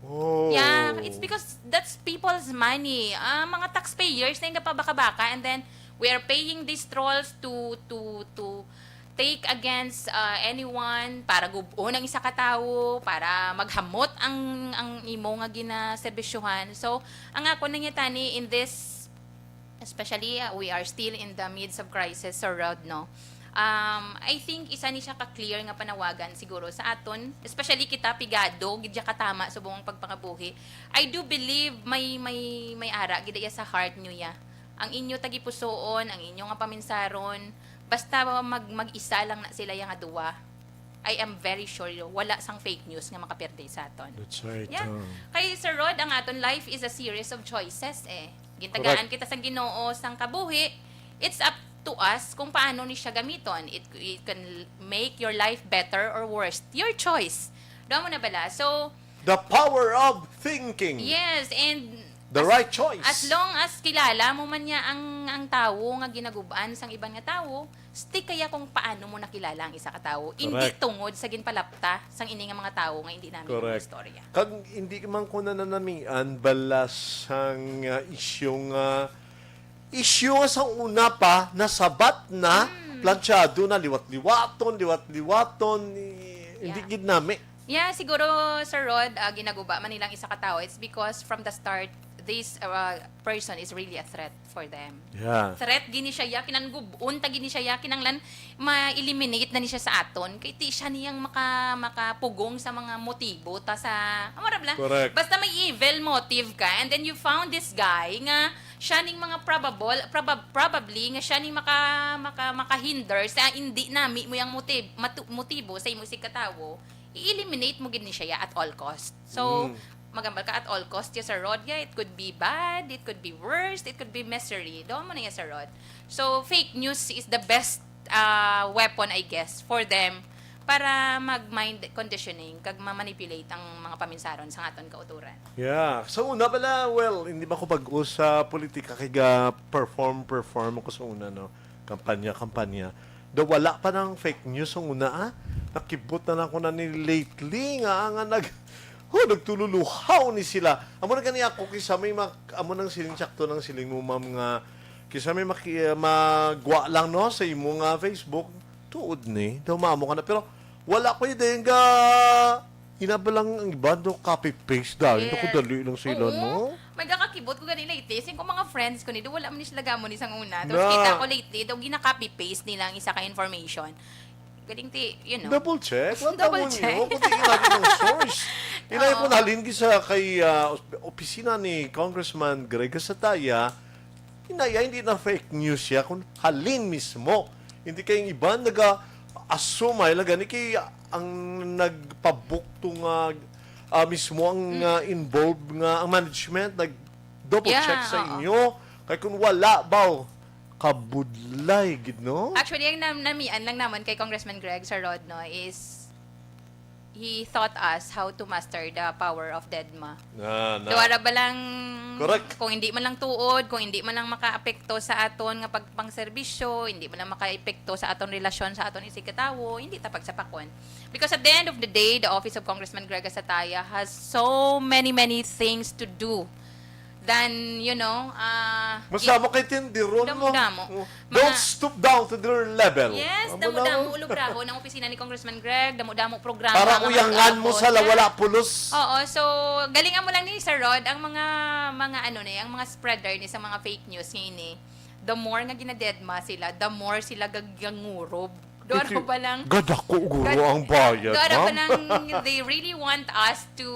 Oh. Yeah, it's because that's people's money. Ah, mga taxpayers na yung napabaka-baka, and then we are paying these trolls to to to take against uh, anyone para gubon ang isa ka tawo, para maghamot ang ang imo nga ginaserbisyohan. So, ang ako nangitani in this, especially uh, we are still in the midst of crisis, Sir Rod, no? Um, I think isa ni siya ka clear nga panawagan siguro sa aton, especially kita pigado gid ya katama subong ang pagpangabuhi. I do believe may may may ara gid iya sa heart niyo ya. Ang inyo tagipusoon, ang inyo nga paminsaron, basta mag mag-isa lang na sila ya nga duwa. I am very sure wala sang fake news nga makaperde sa aton. That's right. Yeah. Oh. Kay Sir Rod, ang aton life is a series of choices eh. Gintagaan Correct. Kita sang Ginoo sang kabuhi. It's up to us kung paano ni siya gamiton. It, it can make your life better or worse. Your choice. Duha mo na bala. So, The power of thinking. Yes, and The as, right choice. As long as kilala mo man niya ang ang tawo nga ginaguban sang iban nga tawo, stick kaya kung paano mo nakilala ang isa ka tawo, hindi Correct. Tungod sa ginpalapta sang ini nga mga tawo nga hindi namin Correct. Istorya. Kag hindi man ko nananamian bala sang uh, issue nga issue nga sa una pa nasabat na, Mm. Plansyado na, liwat-liwaton, liwat-liwaton, eh, hindi Yeah. Gid nami. Yeah, siguro, Sir Rod, uh, ginaguba man nilang isa ka tawo. It's because from the start, this uh, person is really a threat for them. Yeah. Threat gini siya ya, kinangub-on ta gini siya ya, kinanglan ma-eliminate na ni siya sa aton. Kay ti siya niyang maka, makapugong sa mga motibo ta sa, amo ra bala. Correct. Basta may evil motive ka, and then you found this guy nga siya ning mga probable, probab- probably nga siya ning maka, maka, makahinder sa hindi nami mo yung motive, matu- motibo sa imo sig katawo, i-eliminate mo gid ni siya ya at all cost. So, Mm. magambal ka at all cost ya, Sir Rod, ya, it could be bad, it could be worst, it could be misery. Doon mo na ya, Sir Rod. So, fake news is the best uh, weapon, I guess, for them para mag-mind conditioning kag ma-manipulate ang mga paminsaron sa aton kauturan. Yeah. Sa una pala, well, hindi ba ko bag-o sa politika kay ga perform, perform ako sa una, no? Kampanya, kampanya. Daw wala pa nang fake news sa una, ah. Nakibot na lang ko na ni lately nga, nga nag, oh, nagtululuhaw ni sila. Amo na gani ako, kisa may mak-, amo nang siling, sakto nang siling mo, ma'am, nga kisa may maki, magwa lang, no, sa imo nga Facebook. Tuod ni, daw mamo ka na. Pero wala ko yung ga, inaba lang ang iba, no, copy-paste dahil. Yes. Naku, dali lang sila, Oo. No? May gakakibot ko gani lately. Sing ko mga friends ko ni, do wala man ni sila gamo ni sang una. Tapos Na. Kita ko lately, daw gina-copy-paste nila ang isa ka information. Galing ti, you know. Double check. Wag Double ka mo check. Niyo. Kung tingin natin ng source. Inay Oo. ko nalin sa kay ah, os- opisina ni Congressman Greg Sataya, inaya, hindi na fake news siya, kung halin mismo. Hindi kay iban naga-assume ay lang gani kay ang nagpabukto nga ah, mismo ang ah, involved nga ang management nag double check Yeah, sa oo. inyo. Kay kung wala ba, kabudlay gid, no? Actually, ang nam- namian lang naman kay Congressman Greg, Sir Rod, no, is he taught us how to master the power of deadma. Na, na. Duwara ba lang Correct. Kung hindi man lang tuod, kung hindi man lang makaapekto sa aton nga pagpangserbisyo, hindi man lang makaepekto sa aton relasyon sa aton isig katawo, hindi ta pagsapakon. Because at the end of the day, the office of Congressman Greg Sataya has so many, many things to do than, you know, uh, Masama kay tindiron mo. Damo-damo. Oh, Mga don't stoop down to their level. Yes, Amo damo-damo na. Ulobrahon ang opisina ni Congressman Greg, damo-damo programa. Para nga uyangan mo mag-abot. sa la Yeah. wala pulos. Oo, so galingan mo lang ni Sir Rod ang mga mga ano ni, ang mga spreader ni sa mga fake news nga ini. The more nga ginadedma sila, the more sila gagangurob. Duwara Iti- ba lang Gadako guro Gad- ang bayad, Duwara ba ma'am? lang they really want us to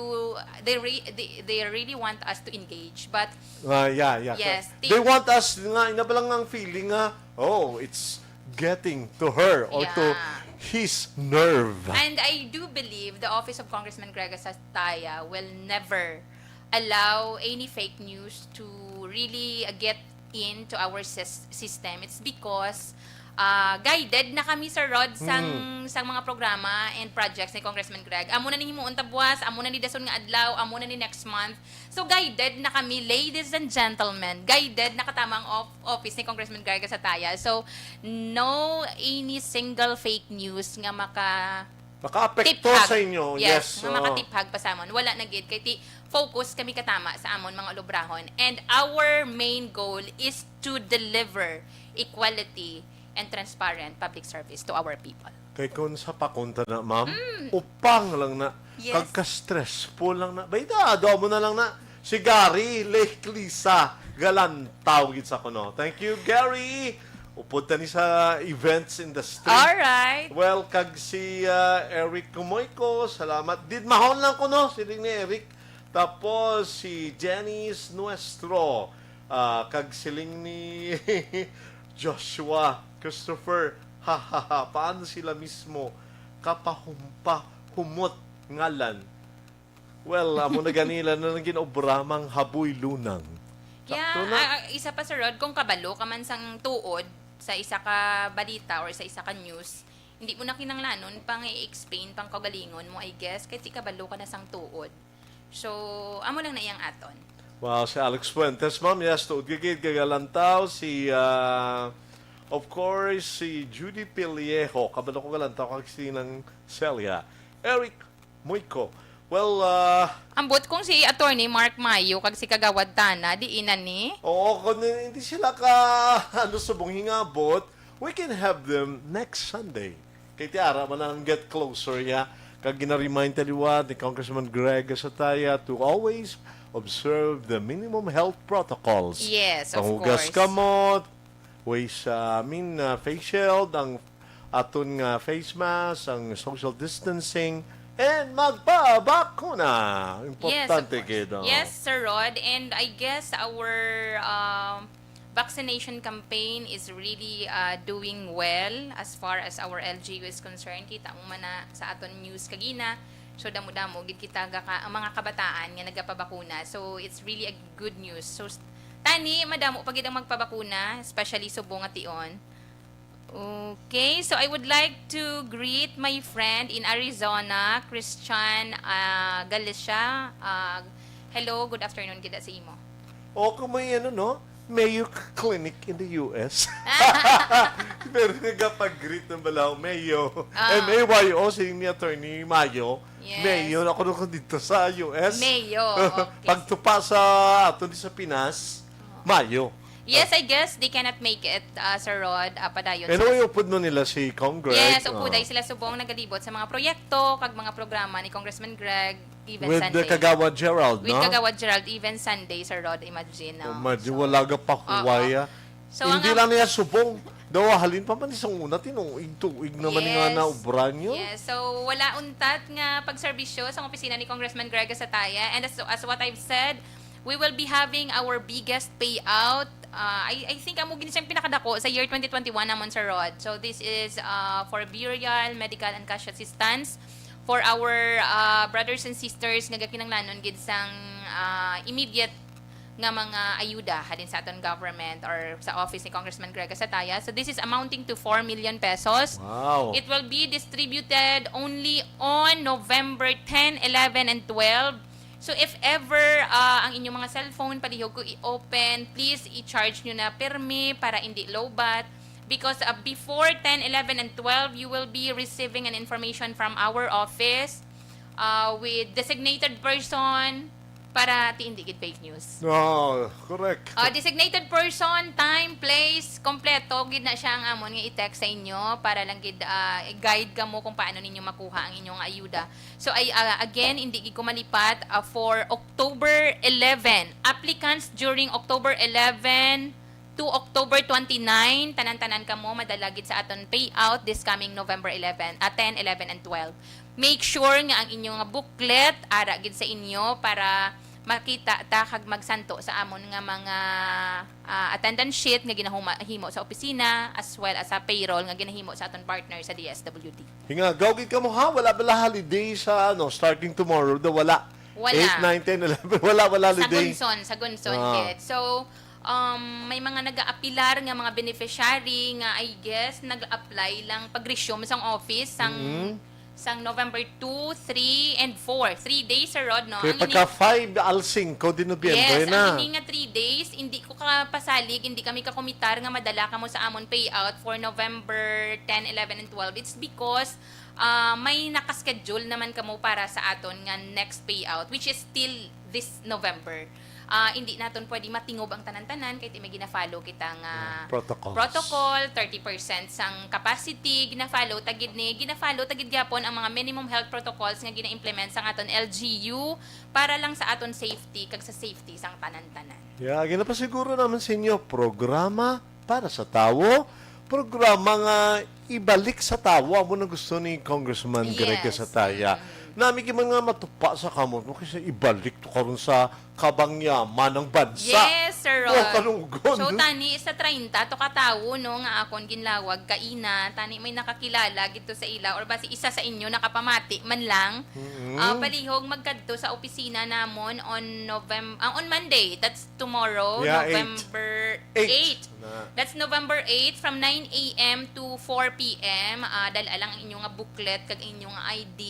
they re, they, they really want us to engage, but Ah, yeah, yeah. Yes, They ti- want us nga, ina ba lang ang feeling nga, oh, it's getting to her or to Yeah. his nerve. And I do believe the office of Congressman Greg Sataya will never allow any fake news to really uh, get into our sys- system. It's because uh, guided na kami, Sir Rod, sang, Mm. sang mga programa and projects ni Congressman Greg. Amo na ni himuon ta buwas, amo na ni dason nga adlaw, amo na ni next month. So guided na kami, ladies and gentlemen. Guided na katama ang of- office ni Congressman Greg Sataya. So no any single fake news nga maka Makaapekto tiphag. sa inyo. Yes, Yes, nga oo. makatiphag pa sa amon. Wala na gid kay ti focus kami katama sa amon mga ulubrahon, and our main goal is to deliver equality and transparent public service to our people. Kay kung sa pakunta na, ma'am, Mm. upang lang na. Yes. Kagka-stressful lang na. Bayda, ado mo na lang na. Si Gary Lake Lisa, galantaw gid sa kuno. Thank you, Gary. Upod ta ni sa events industry. All right. Well, kag si ah, Eric Kumoyko, salamat. Didmahon lang ko, no? Siling ni Eric. Tapos si Janice Nuestro, ah, kag siling ni Joshua Christopher, ha, ha, ha, paano sila mismo kapahumpa, humot ngalan? Well, amo na ganila na nang ginobra mang haboy lunang. Yeah, Sakto na. Ah, isa pa, Sir Rod, kung kabalo ka man sang tuod sa isa ka balita or sa isa ka news, hindi mo na kinanglanon pang i-explain pang kaugalingon mo, I guess, kay ti kabalo ka na sang tuod. So, amo lang na iyang aton. Wow, si Alex Fuentes, ma'am, yes, tuod ka gid, kagalantaw, si, ah, of course, si Judy Pillejo, kabalo ko galantaw, kag si nang Celia. Eric Moyco. Well, ah, Ambot kung si Attorney Mark Mayo kag si Kagawad Tana, di ina ni? Oo, kung hindi sila ka, ano, subong hingabot, we can have them next Sunday. Kay tiara man ang get closer ya. Kag gina-remind ta liwat ni Congressman Greg Sataya to always observe the minimum health protocols. Yes, of Panghugas course. kamot, ways, uh, I mean, uh, face shield, ang aton nga face mask, ang social distancing, and magpabakuna. Yes, of Importante course. gid, oh. Yes, Sir Rod. And I guess our um, vaccination campaign is really uh, doing well as far as our L G U is concerned. Kita mo man na sa aton news kagina. So, damo-damo gid kita ga ka, ang mga kabataan nga nagapabakuna. So, it's really a good news. So, s- tani, madamo pa gid ang magpabakuna, especially subong nga tion. Okay, so I would like to greet my friend in Arizona, Christian uh, Galicia. Uh, hello, good afternoon gid sa imo. O kung may ano, no? Mayo Clinic in the U S. Pero nagapag-greet ng balaw, Mayo. Ah. M A Y O, si ni Attorney Mayo. Yes. Mayo, ako nung dito sa U S. Mayo, okay. Pagtupa sa ato di sa Pinas, Mayo. Yes, I guess they cannot make it, uh, Sir Rod, uh, padayon. Pero sa- yung upod mo nila si Congress. Yes, oh. Upuday sila subong nagalibot sa mga proyekto kag mga programa ni Congressman Greg even With Sunday. the Kagawad Gerald, With no? Kagawad Gerald even Sunday, Sir Rod, imagine. No? Oh, madyo So, wala ga pa huwaya. so, Hindi ang- lang niya subong. Daw halin pa man isang una, tinuig-tuig naman nga Yes. naubra niyo. Yes. So, wala untat nga pagserbisyo sa opisina ni Congressman Greg Sataya. And as, as what I've said, we will be having our biggest payout. Uh, I, I think amo gid siyang pinakadako sa year twenty twenty-one namon, Sir Rod. So, this is uh, for burial, medical, and cash assistance for our uh, brothers and sisters nga gakinanglanon gid sang uh, immediate nga mga ayuda halin sa aton government or sa office ni Congressman Greg Sataya. So, this is amounting to four million pesos. Wow. It will be distributed only on November ten, eleven, and twelve. So, if ever uh, ang inyong mga cellphone palihog ko i-open, please i-charge nyo na pirmi para hindi lowbat. Because uh, before ten, eleven, and twelve, you will be receiving an information from our office uh, with designated person para ti hindi gid fake news. No, correct. Uh, designated person, time, place, kompleto gid na siya ang amon nga i-text sa inyo para lang gid uh, i-guide kamo kung paano ninyo makuha ang inyong ayuda. So I uh, again, hindi gid ko malipat uh, for October eleven. Applicants during October eleven to October twenty-nine, tanan-tanan kamo madala gid sa aton payout this coming November eleven, ah, ten, eleven, and twelve. Make sure nga ang inyo nga booklet ara gid sa inyo para makita ta kag magsanto sa amon nga mga ah, attendance sheet nga ginahuma himo sa opisina as well as sa payroll nga ginahimo sa aton partner sa D S W D. Hingagaw gid kamo ha, wala bala holiday sa ano, starting tomorrow, daw wala. Wala. eight, nine, ten, eleven, wala, wala Sa holiday. Gunson, sa Gunson Ah. gid. So, um, may mga nag-aapilar nga mga beneficiary nga, I guess, nag-apply lang pag-resume sang office sang Mm. sang November two, three, and four. Three days, Sir Rod, no? Kaya Ang pagka ini- five, alsing ko din Yes, na. ang ini nga three days, hindi ko kapasalig, hindi kami kakomitar nga madala kamo sa amon payout for November ten, eleven, and twelve. It's because ah, may nakaschedule naman kamo para sa aton nga next payout, which is still this November. Ah, hindi naton pwede matingob ang tanan-tanan kay may gina-follow kita nga Mm, protocols. protocol, thirty percent sang capacity, gina-follow ta gid ni, gina-follow ta gid gyapon ang mga minimum health protocols nga gina-implement sang aton L G U para lang sa aton safety kag sa safety sang tanan-tanan. Yeah, ginapasiguro naman sa inyo, programa para sa tawo, programa nga ibalik sa tawo, amo na gusto ni Congressman Greg Yes. Sataya. Nami man nga matupa sa kamot mo kasi ibalik to karon sa kabangyaman ng bansa. Yes, Sir Oh, Rod. kalugon. So, tani sa treinta to ka tawo, no, nga akon ginlawag kaina, tani may nakakilala gito sa ila or basi isa sa inyo nakapamati man lang. Mm-mm. Ah, palihog magkadto sa opisina namon on November, ah, on Monday. That's tomorrow, Yeah, eight. November Eight. eight. Na. That's November eight from nine a m to four p m. Ah, dala lang ang inyong nga booklet kag inyong nga I D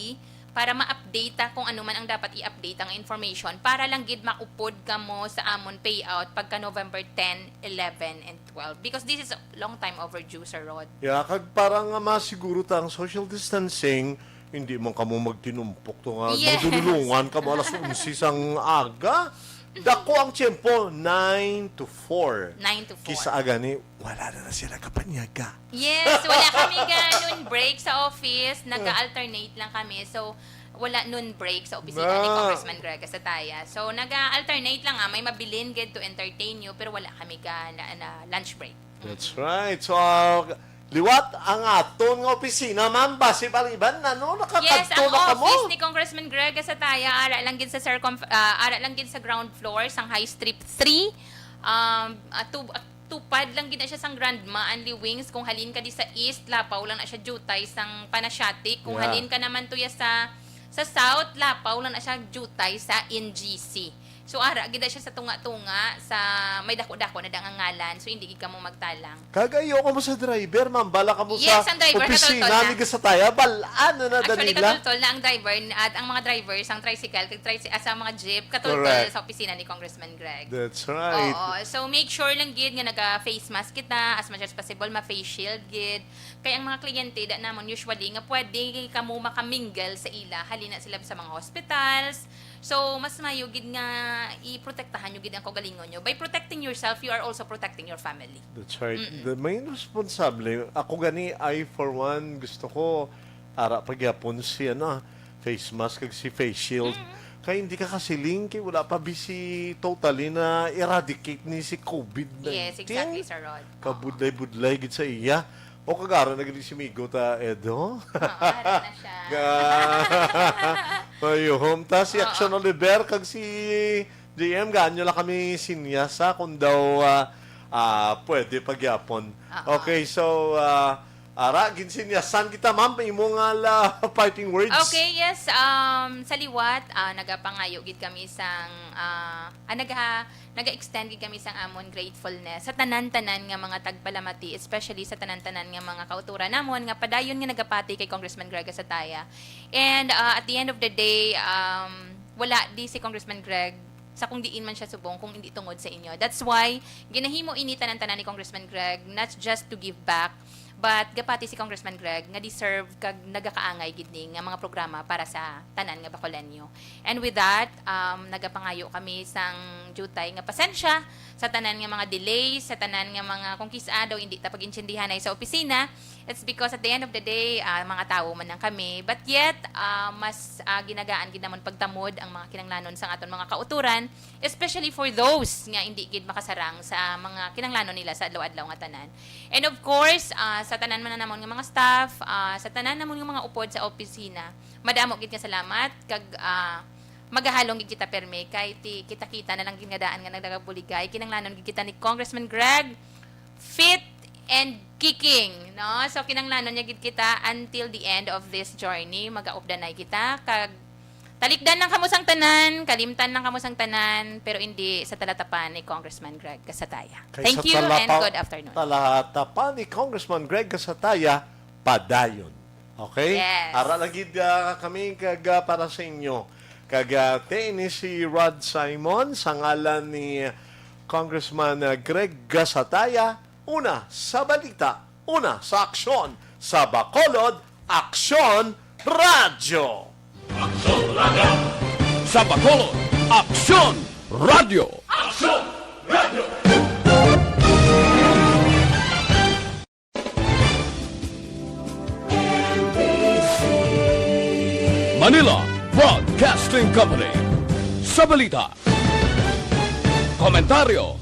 para ma-update ta kung ano man ang dapat i-update ang information para lang gid maupod kamo sa amon payout pagka November ten, eleven, and twelve. Because this is a long time overdue, Sir Rod. Yeah, kag para nga masiguro ta ang social distancing, hindi man kamo magtinumpok to nga Yes. magdululungan kamo alas onse sang aga. Dako ang tiyempo, nine to four. Nine to four. Kisa agani, wala na, na sila kapanyaga. Yes, wala kami ganun break sa office. Nag-alternate lang kami. So, wala noon break sa opisina ni Congressman Greg Gasataya. So, naga-alternate lang, ah, may mabilin gid to entertain you, pero wala kami ka na, na lunch break. That's right. So, ah, liwat ang aton nga opisina, ma'am. Basi paliban na, no? Yes, Nakakadto ang na kamo. Office ni Congressman Greg Gasataya, ara lang gid sa circumf- ah, ara lang gid sa ground floor sang High Street three. Um, ah, tu- ah, tupad lang gid na siya sang Grandma Anli Wings. Kung halin ka di sa East, lapaw lang na siya jutay sang Panasiatic. Kung Yeah. Halin ka naman tuya sa sa South, lapaw lang na siya jutay sa N G C. So, ara gid na siya sa tunga-tunga, sa may dako-dako na dang ngalan. So, hindi gid kamo magtalang. Kagayo ko mo sa driver, ma'am. Bala ka mo Yes, sa ang driver, opisina katultol ni Gasataya. Balaan na na Actually, danila. Katultol na ang driver at ang mga driver sang tricycle, kag tricy- ah, sa mga jeep, katultol Correct. Sa opisina ni Congressman Greg. That's right. Oo. So, make sure lang gid nga naga-face mask kita, as much as possible, ma-face shield gid. Kay ang mga kliyente da namon usually nga pwede kamo makamingle sa ila, halin na sila sa mga hospitals. So, mas mayo gid nga iprotektahan nyo gid ang kaugalingon nyo. By protecting yourself, you are also protecting your family. That's right. The main responsable, ako gani, I for one, gusto ko, ara pa gyapon si, ano, face mask kag si face shield. Kay hindi ka kasiling, kay wala pa bisi totally na eradicate ni si covid nineteen. Yes, exactly, Sir Rod. Kabudlay-budlay gid sa iya. O kagara na gid si Migo ta, Edo. Oo, ara na siya. Mayuhom ta si Action Oliver kag si J M, gaan nyo lang kami sinyasa kung daw ah, ah, pwede pagyapon. Oo. Okay, so ah, ara, ginsinyasan kita, ma'am, imo nga la parting words. Okay, yes. Um, sa liwat, ah, nagapangayo gid kami sang ah, ah, naga naga-extend gid kami sang amon gratefulness sa tanan-tanan nga mga tagpalamati, especially sa tanan-tanan nga mga kauturan namon nga padayon nga nagapati kay Congressman Greg Gasataya. And ah, at the end of the day, um, wala di si Congressman Greg sa kung diin man siya subong kung hindi tungod sa inyo. That's why ginahimo ini tanan-tanan ni Congressman Greg, not just to give back, but gapati si Congressman Greg nga deserve kag nagakaangay gid ni nga mga programa para sa tanan nga Bacoleño. And with that, um, nagapangayo kami sang jutay nga pasensya sa tanan nga mga delays, sa tanan nga mga kung kis-a daw hindi ta pag-intindihanay sa opisina. It's because at the end of the day, ah, mga tawo man lang kami. But yet, ah, mas ah, ginagaan gid namon pagtamod ang mga kinanglanon sang aton mga kauturan, especially for those nga hindi gid makasarang sa mga kinanglanon nila sa adlaw-adlaw nga tanan. And of course, ah, sa tanan man namon nga mga staff, ah, sa tanan namon nga mga upod sa opisina, madamo gid nga salamat kag ah, magahalong gid kita permi kay ti kita-kita na lang gid nga daan nga nagdagabuligay. Kinanglanon gid kita ni Congressman Greg fit and kicking, no? So kinanglanon niya gid kita until the end of this journey. Magaupdanay kita kag talikdan lang kamo sang tanan, kalimtan lang kamo sang tanan, pero hindi sa talatapan ni Congressman Greg Gasataya. Kay Thank sa you and talapa- good afternoon. Talatapan ni Congressman Greg Gasataya, padayon. Okay? Yes. Ara lagi ah, kami kag ah, para sa inyo. Kag ah, ti ini si Rod Simon sa ngalan ni Congressman ah, Greg Gasataya, una sa balita, una sa aksyon, sa Bacolod, Aksyon Radyo. Sa Bacolod, Aksyon Radyo. Manila Broadcasting Company. Sa balita, komentaryo,